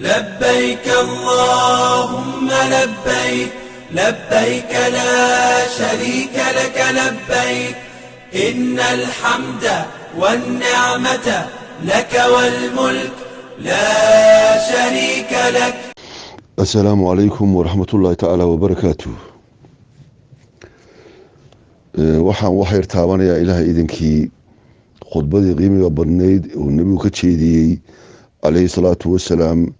لبيك اللهم لبيك، لبيك لا شريك لك لبيك، إن الحمد والنعمة لك والملك لا شريك لك. Asalaamu calaykum waraxmatullaahi tacaala wabarakaatu. Waxaan waxayr taabanayaa Ilaahay idinkii khudbadii qiimiga badnayd uu Nebigu ka jeediyey calayhi salaatu wasalaam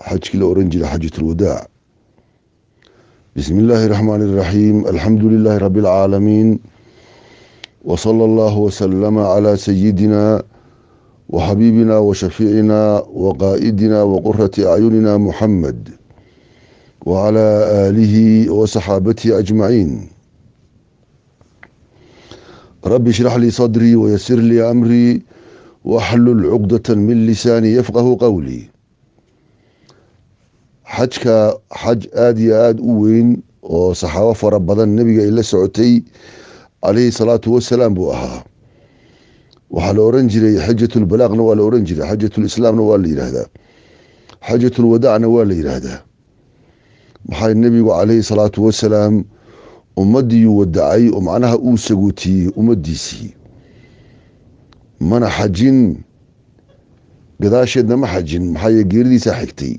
xajkii la oran jiray xajatulwadaac. Bismi illaahi raxmaani iraxiim, alxamdu lilaahi rabbi alcaalamiin, wsala allahu wasalama calaa sayidina wa xabiibina wa shafiicina wa qaa'idina wa qurati acyunina Muxamed wacalaa aalihi wa saxaabatihi ajmaciin. Rabbi ishrax lii sadrii wayasir lii amrii waxlul cuqdata min lisaani yafqahu qowlii. Xajka xaj aada iyo aada u weyn oo saxaabo fara badan Nebiga ay la socotay calayhi salaatu wasalaam buu ahaa. Waxaa la oran jiray xajatulbalaaqna waa la oran jiray, xajatulislaamna waa la yidhaahdaa, xajatulwadaacna waa la yidhaahdaa. Maxaa Nebigu calayhi salaatu wasalaam ummaddiiyuu wadacay oo macnaha uu sagootiyey ummaddiisii, mana xajin, gadaasheedna ma xajin, maxaa geeridiisaa xigtay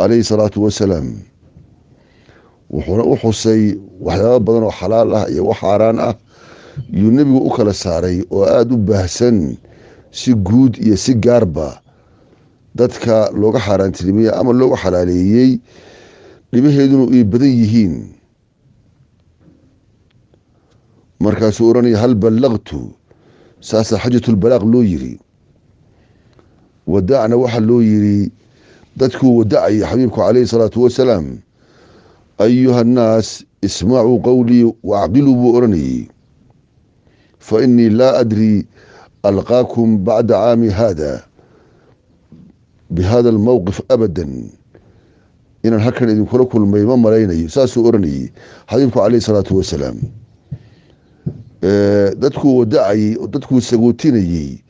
calayhi salaatu wasalaam. Wuxuuna u xusay waxyaaba badan oo xalaal ah iyo wax xaaraan ah yuu Nebigu u kala saaray oo aada u baahsan, si guud iyo si gaarba dadka looga xaaraantinimeye ama looga xalaaleeyey, dhibaheeduna ay badan yihiin. Markaasuu oranaya hal ballaqtu? Saasaa xajatulbalaaq loo yiri. Wadaacna waxaa loo yiri dadkuu wadacayay xabiibku calayhi salaatu wasalaam. Ayuha annaas, ismacuu qowlii waacqiluu buu oranayey, fa innii laa adri alqaakum bacda caami haada bihada almowqif abadan, inaan halkan idinkula kulmay ma malaynayo, saasuu oranayey xabiibku calayhi salaatu wasalaam. Dadkuu wadacayey oo dadkuu sagootinayey,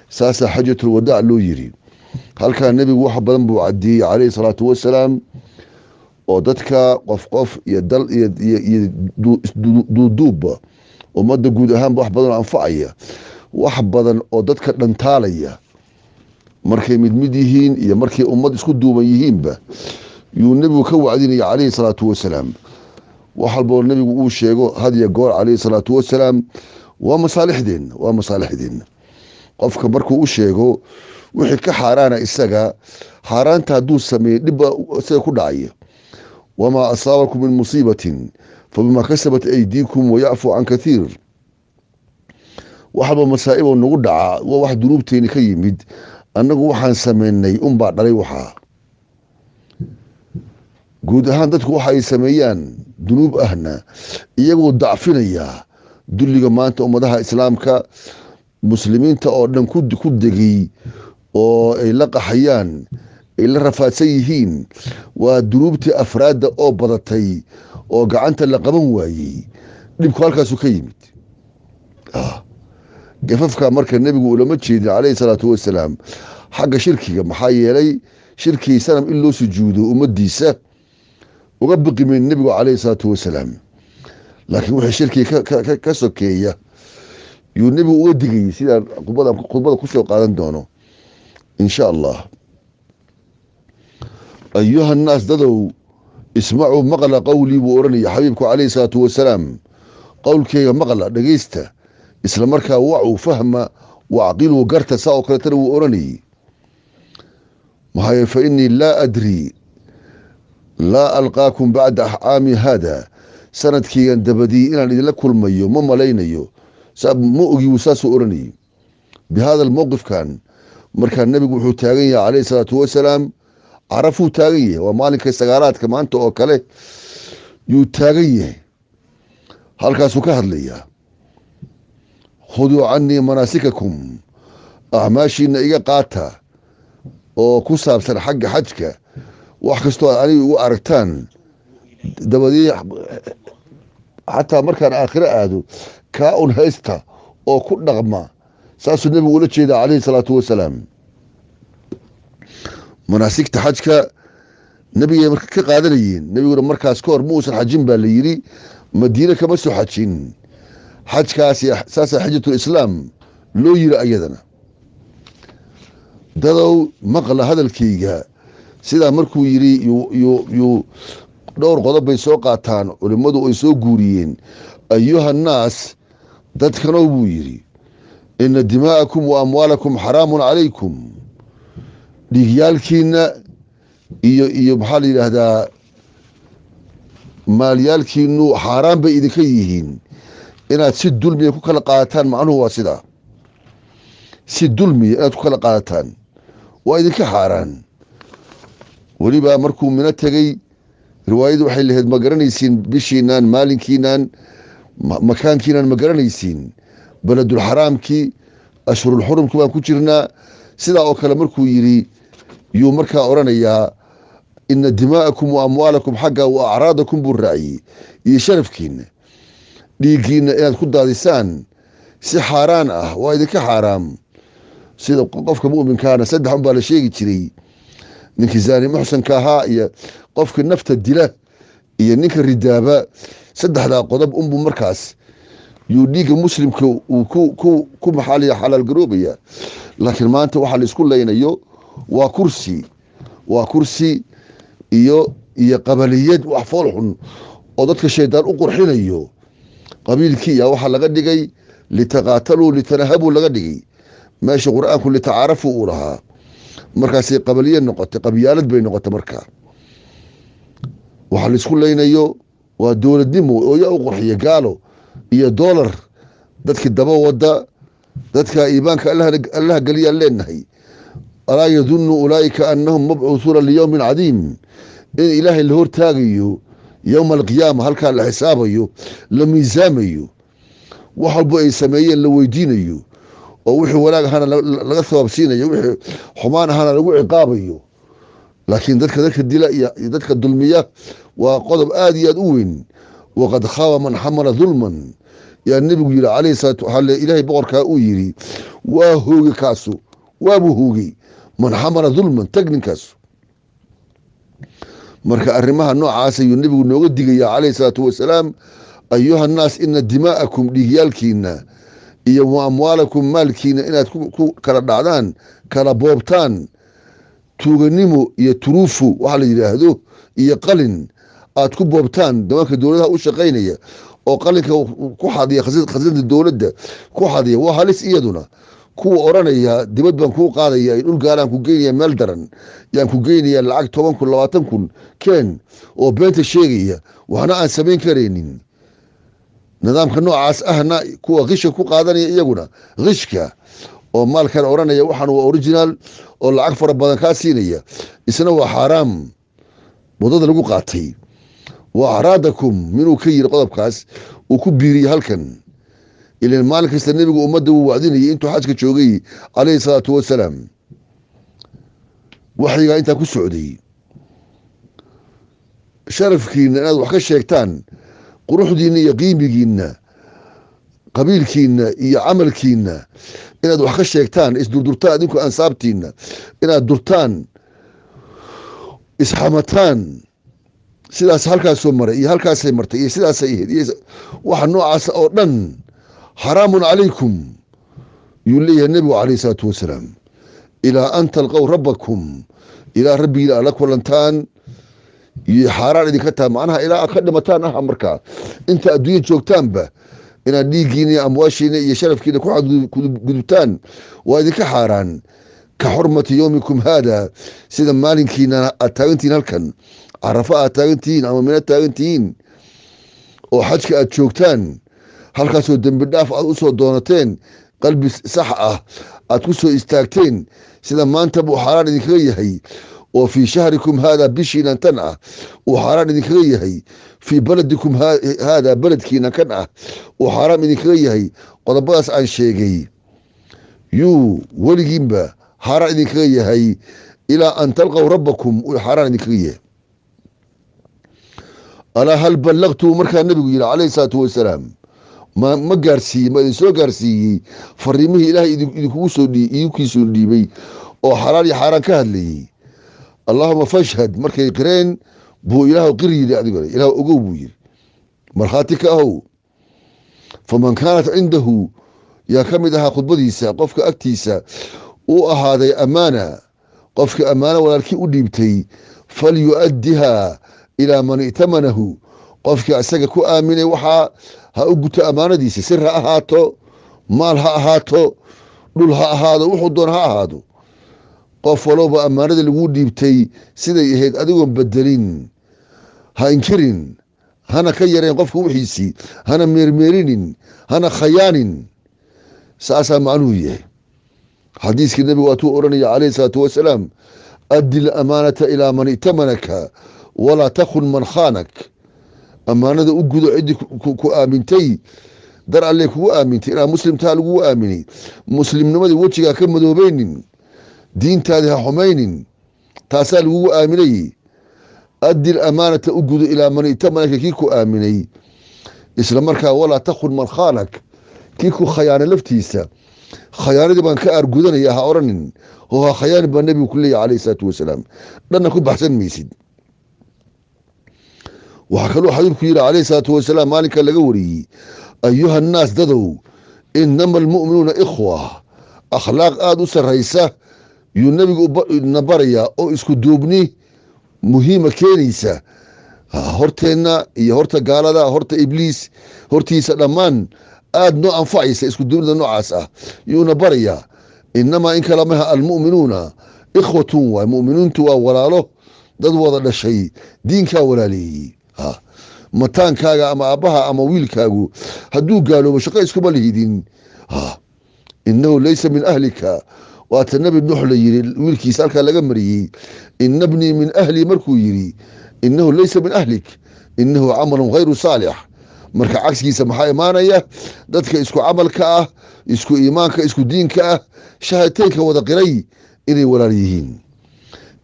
saasaa xajatulwadaac loo yiri. Halkaa Nebigu wax badan buu caddeeyey calayhi salaatu wasalaam oo dadka qof qof iyo dal iyo duuduubba ummadda guud ahaanba wax badan oo anfacaya, wax badan oo dadka dhantaalaya markay mid mid yihiin iyo markay ummad isku duuban yihiinba yuu Nebigu ka wacdinaya calayhi salaatu wasalaam. Wax walboo Nebigu uu sheego had iyo goor calayhi salaatu wasalaam waa masaalixdeenna, waa masaalixdeenna. Qofka markuu u sheego wixii ka xaaraana isaga, xaaraanta hadduu sameeyey dhibba isaga ku dhacaya. Wamaa asaabakum min musiibatin fabimaa kasabat aydiikum wayacfuu can kathiir. Waxalba masaa'iboo nagu dhacaa waa wax dunuubteeni ka yimid, annagu waxaan sameynay unbaa dhalay. Waxaa guud ahaan dadku waxa ay sameeyaan dunuub ahna iyagoo dacfinayaa dulliga maanta ummadaha islaamka muslimiinta oo dhan ku degay oo ay la qaxayaan, ay la rafaadsan yihiin, waa dunuubtii afraadda oo badatay oo gacanta la qaban waayey. Dhibku halkaasu ka yimid. Gafafka marka Nebigu ulama jeedin calayhi salaatu wasalaam xagga shirkiga, maxaa yeelay shirkii sanam in loo sujuudo ummaddiisa uga biqimeyn Nebigu calayhi salaatu wasalaam, laakiin wixii shirkiga ka sokeeya yuu Nebigu uga digayey, sidaan khudbada kusoo qaadan doono insha Allah. Ayuha annaas, dadow, ismacuu maqla qowlii buu oranaya xabiibku calayhi salaatu wasalaam. Qowlkeyga maqla, dhegeysta, isla markaa wacuu fahma, wacqiluu garta, saa oo kaleetana wuu oranayey. Maxaa fa innii laa adri laa alqaakum bacda caami haada, sanadkeygan dabadii inaan idinla kulmayo ma malaynayo, ma ogi, wuu saasuu oranayey bi hada mowqifkan. Markaa Nebigu wuxuu taagan yahay calayhi salaatu wasalaam Carafuu taagan yahay, waa maalinka sagaalaadka maanta oo kale yuu taagan yahay, halkaasuu ka hadlayaa. Khuduu canii manaasikakum, acmaashiina iga qaata oo ku saabsan xagga xajka, wax kastoo aad aniga igu aragtaan dabadii, xataa markaan aakhiro aado, kaa un haysta oo ku dhaqma, saasuu Nebigu ula jeedaa calayhi salaatu wasalaam. Manaasigta xajka nabigay marka ka qaadanayeen. Nebiguna markaas ka hor ma uusan xajin baa la yidhi, Madiine kama soo xajin. Xajkaasi saasaa xajatul islaam loo yiri ayadana. Dadow maqla hadalkayga. Sidaa markuu yidhi yuu dhowr qodob bay soo qaataan culimmadu ay soo guuriyeen. Ayuha nnaas, dadkanow buu yidhi, ina dimaa'akum wa amwaalakum xaraamun calaykum. Dhiigyaalkiina iyo maxaa la yidhaahdaa maalyaalkiinu xaaraan bay idinka yihiin inaad si dulmiya ku kala qaadataan. Macnuhu waa sidaa, si dulmiya inaad ku kala qaadataan waa idinka xaaraan. Weliba markuu Mino tegey, riwaayadu waxay lahayd: ma garanaysiin bishiinaan, maalinkiinaan, makaankiinaan? Ma garanaysiin beledulxaraamkii? Ashhurulxurumkii baan ku jirnaa. Sidaa oo kale markuu yidhi yuu markaa odhanayaa ina dimaa'akum wa amwaalakum xagga wa acraadakum buu raaciyey, iyo sharafkiina, dhiiggiina inaad ku daadisaan si xaaraan ah waa idinka xaaraam. Sida qofka mu'minkaana saddex unbaa la sheegi jiray: ninkii zaani muxsanka ahaa, iyo qofka nafta dila, iyo ninka ridaaba. Saddexdaa qodob unbuu markaas yuu dhiigga muslimka uu ku maxaaliya xalaal garoobaya. Laakiin maanta waxaa la isku leynayo waa kursi, waa kursi iyo qabaliyad, wax fool xun oo dadka shaydaan u qurxinayo. Qabiilkii yaa waxaa laga dhigay litaqaataluu litanahabuu laga dhigay, meesha Qur-aanku litacaarafuu uu lahaa. Markaasay qabaliye noqotay, qabyaalad bay noqotay. Marka waxaa laisku leynayo waa dowladnimo oo yaa u qurxiya gaalo iyo doolar. Dadkii daba wada, dadka iimaanka Allaha geliyaan leenahay. Alaa yadunnu ulaa'ika annahum mabcuuhuuna liyowmin cadiim, in Ilaahay la hortaagayo yowma alqiyaama, halkaa la xisaabayo, la miisaamayo, wax walbo ay sameeyeen la weydiinayo, oo wixii wanaag ahaana laga thawaab siinayo, wixii xumaan ahaana lagu ciqaabayo. Laakiin dadka dila iyo dadka dulmiya waa qodob aada iyo aad u weyn. Waqad khaaba man xamala dulman yaa nebigu yihi calayhi salaatu waxaa Ilaahay boqorkaa uu yidhi: waa hooge kaasu, waabuu hoogey man xamala dulman, tag ninkaasu. Marka arrimaha noocaas ayuu nebigu nooga digaya calayhi salaatu wasalaam. Ayuha nnaas, ina dimaa'akum, dhiigyaalkiina, iyo wa amwaalakum, maalkiina, inaad ku kala dhacdaan, kala boobtaan, tuuganimo iyo turuufu waxa la yidhaahdo iyo qalin aad ku boobtaan, nimanka dowladaha u shaqaynaya oo qalinka ku xadiya, khasnada dowladda ku xadiya, waa halis iyaduna. Kuwa odhanaya dibad baan kuu qaadaya, dhul gaalaan ku geynaya, meel daran yaan ku geynaya, lacag 10,000, 20,000 keen, oo beenta sheegaya, waxna aan samayn karaynin. Nidaamka noocaas ahna kuwa qishka ku qaadanaya, iyaguna qishka oo maalkan odhanaya waxaan waa original oo lacag fara badan kaa siinaya, isna waa xaaraam wadada lagu qaatay. Wa acraadakum minuu ka yiri qodobkaas uu ku biiriyey halkan. Ilan maalin kasta nebigu ummadda wuu wacdinayay intuu xajka joogay calayhi salaatu wasalaam, waxyigaa intaa ku socday. Sharafkiina inaad wax ka sheegtaan, quruxdiinna iyo qiimigiinna, qabiilkiina iyo camalkiina inaad wax ka sheegtaan, isdurdurtaan adinku, ansaabtiina inaad durtaan, isxamataan, sidaas halkaasoo maray iyo halkaasay martay iyo sidaasay ahayd iyo waxa noocaas oo dhan xaraamun calaykum yuu leeyahay nebigu calayhi salaatu wasalaam. Ilaa an talqow rabbakum, ilaa rabbigiina aad la kulantaan iyo xaaraan idinka taha, macnaha ilaa aad ka dhimataan ah. Markaa inta adduunya joogtaanba inaad dhiiggiina iyo amwaashiina iyo sharafkiina ku xadgudubtaan waa idinka xaaraan. Ka xurmati yowmikum haada, sida maalinkiina aad taagantihiin halkan Carafa aad taagantihiin ama Mino taagantihiin oo xajka aad joogtaan, halkaasoo dembi dhaaf aad u soo doonateen, qalbi sax ah aad ku soo istaagteen, sida maanta buu xaaraan idinkaga yahay. Oo fii shahrikum haada, bishiinan tan ah uu xaaraan idinkaga yahay. Fii baladikum haada, beledkiina kan ah uu xaaraam idinkaga yahay. Qodobadaas aan sheegay yuu weligiinba xaaraan idinkaga yahay. Ilaa an talqow rabbakum uu xaaraan idinkaga yahay. Alaa hal ballaqtu, markaa nebigu yihi calayhi salaatu wasalaam, ma gaarsiiyey, ma idin soo gaarsiiyey fariimihii Ilaahay idinkugu soo idinkiisoo dhiibay oo xalaal iyo xaaraan ka hadlayey? Allahuma fashhad, markay qireen buu Ilaahu qir yidhi, adiguna Ilaah ogow buu yidhi, markhaati ka ahow. Faman kaanat cindahu, yaa ka mid ahaa khudbadiisa, qofka agtiisa uu ahaaday amaana, qofka ammaano walaalkii u dhiibtay, falyu'addihaa ilaa man i'tamanahu, qofka isaga ku aaminay waxaa ha u guto ammaanadiisa. Sir ha ahaato, maal ha ahaato, dhul ha ahaado, wuxuu doona ha ahaado. Qof walowba ammaanadii laguu dhiibtay siday ahayd adigoon bedelin ha inkirin, hana ka yareen qofka wixiisii, hana meermeerinin, hana khayaanin. Saasaa macnuhu yahay. Xadiiskii nebigu waatuu odhanaya calayhi salaatu wasalaam: addi lamaanata ilaa man i'tamanaka walaa takun man khaanak. Ammaanada u gudo ciddii ku aamintay, dar alle kugu aamintay. Inaad muslimtaa lagugu aaminay, muslimnimadii wejigaa ka madoobaynin, diintaadii ha xumaynin, taasaa lagugu aaminay. Addi lamaanata u gudo ilaa man i'tamanaka, kii ku aaminay, isla markaa walaa takun man khaanak, kii ku khayaanay laftiisa khayaanadii baan ka aargudanaya ha odhanin, oo ha khayaani baa nebigu ku leeyahy calayhi salaatu wasalaam. Dhanna ku baxsan maysid. Waxaa kaluu xabiibku yidhi calayhi salaatu wasalaam, maalinka laga wariyey: ayuha nnaas, dadow, inama almu'minuuna ikhwa. Akhlaaq aada u sarraysa yuu nebigu na barayaa oo isku duubni muhiima keenaysa horteenna iyo horta gaalada, horta Ibliis hortiisa, dhammaan aada noo anfacaysa. Isku duubnida noocaas ah yuuna barayaa. Inamaa in kalamaha almu'minuuna ikhwatun waay, mu'miniintu waa walaalo, dad wada dhashay, diinkaa walaaleeyey. Mataankaaga ama aabbaha ama wiilkaagu hadduu gaaloobo, shaqo iskuma lihidin. Innahu laysa min ahlika, waata Nebi Nuux la yiri wiilkiisa halkaa laga mariyey. Ina bnii min ahli markuu yiri, innahu laysa min ahlik, innahu camalun hayru saalix. Marka cagsigiisa maxaa imaanaya? Dadka isku camalka ah, isku iimaanka, isku diinka ah, shahateynka wada qiray inay walaal yihiin.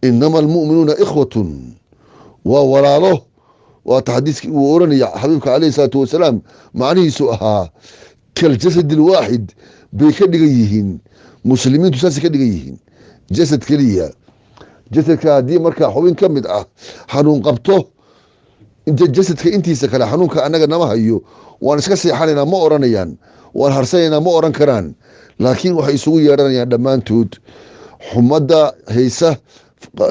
Inama almu'minuuna ikhwatun, waa walaalo. Waata xadiiskii uu oranaya xabiibka calayhi salaatu wasalaam, macnihiisu ahaa kaljasad alwaaxid bay ka dhigan yihiin muslimiintu, saasay ka dhigan yihiin, jasad keliya. Jasadka haddii markaa xubin ka mid ah xanuun qabto, inta jasadka intiisa kale xanuunka annaga nama hayo, waan iska seexanaynaa ma oranayaan, waan harsanaynaa ma oran karaan, laakiin waxay isugu yeedhanayaan dhammaantood xumadda haysa,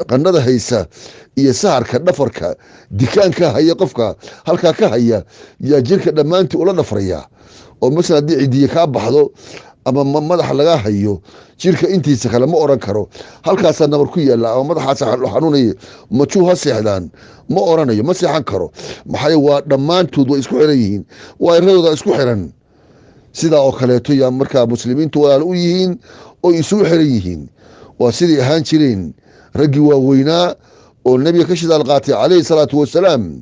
qandhada haysa iyo saharka, dhafarka, dikaanka haya qofka halkaa ka haya, yaa jirka dhammaantii ula dhafraya. Oo masalan haddii cidiye kaa baxdo ama madaxa lagaa hayo, jirka intiisa kale ma oran karo halkaasaa nabar ku yaalla ama madaxaasa xanuunaya, majuu ha seexdaan ma oranayo, ma seexan karo. Maxaa? Waa dhammaantood way isku xiran yihiin, waa iradooda isku xiran. Sidaa oo kaleeto yaa markaa muslimiintu walaal u yihiin oo isugu xiran yihiin. Waa siday ahaan jireen raggii waaweynaa oo nebiga ka shidaal qaatay calayhi salaatu wasalaam.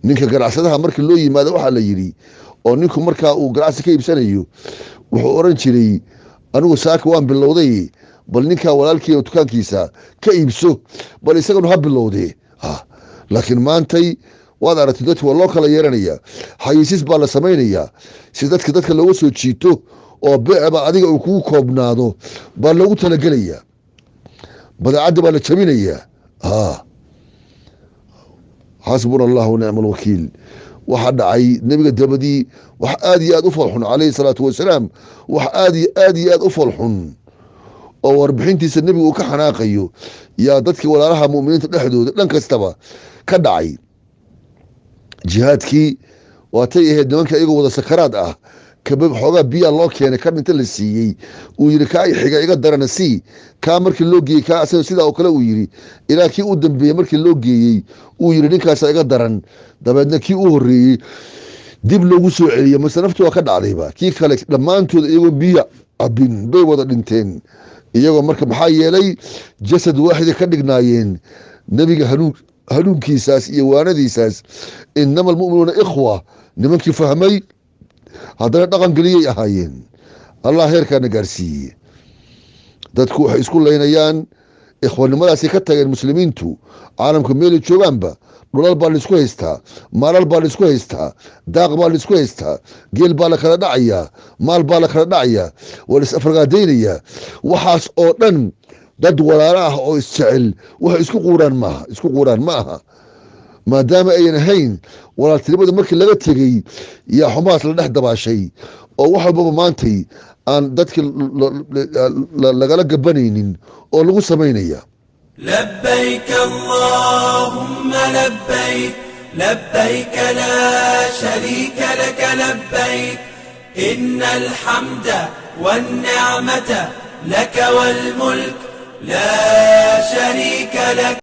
Ninka ganacsadaha markii loo yimaado, waxaa la yidhi, oo ninku markaa uu ganacsi ka iibsanayo, wuxuu oran jiray: anigu saaka waan bilowday, bal ninkaa walaalkiina dukaankiisa ka iibso, bal isaganu ha bilowdee. Laakiin maantay waad aragtay, dadki waa loo kala yeeranaya, xayiisiis baa la samaynayaa si dadka looga soo jiito oo beecba adiga uu kugu koobnaado baa loogu talagelayaa, badeecadda baa la jabinayaa. Xasbuna allah wanicma alwakiil. Waxaa dhacay nebiga dabadii wax aada iyo aad u foolxun calayhi salaatu wasalaam, wax aad iyo aad iyo aad u foolxun oo warbixintiisa nebigu uu ka xanaaqayo yaa dadkii walaalaha mu'miniinta dhexdooda dhan kastaba ka dhacay. Jihaadkii waatay ahayd nimanka iyagoo wada sakaraad ah, kabab xoogaa biyaa loo keenay, ka dhinta la siiyey, uu yidhi: kaa xiga iga darana sii. Kaa markii loo geeyey, kaa asaga sidaa oo kale uu yidhi, ilaa kii u dambeeyey markii loo geeyey uu yidhi: ninkaasa iga daran. Dabeedna kii u horreeyey dib loogu soo celiyey, mase naftu waa ka dhacdayba. Kii kale dhammaantood iyagoo biyo cabin bay wada dhinteen iyagoo. Marka maxaa yeelay jasad waaxiday ka dhignaayeen. Nebiga hanuunkiisaas iyo waanadiisaas, inama almu'minuuna ikhwa, nimankii fahmay haddana dhaqan geliyay ahaayeen. Allah heerkaana gaarsiiyey. Dadku waxay isku laynayaan ikhwanimadaasay ka tageen. Muslimiintu caalamka meelay joogaanba dhulal baa laisku haystaa, maalal baa laisku haystaa, daaq baa laisku haystaa, geel baa la kala dhacayaa, maal baa la kala dhacayaa, waa la is afragaadaynayaa. Waxaas oo dhan Dad walaalo ah oo isjecel waxay isku quuraan maaha, isku quuraan ma aha. Maadaama ayan ahayn walaaltinimada markii laga tegey, yaa xumaas la dhex dabaashay oo wax walbaba maantay aan dadkii lagala gabanaynin oo lagu samaynaya. لبيك اللهم لبيك، لبيك لا شريك لك لبيك، إن الحمد والنعمة لك والملك لا شريك لك.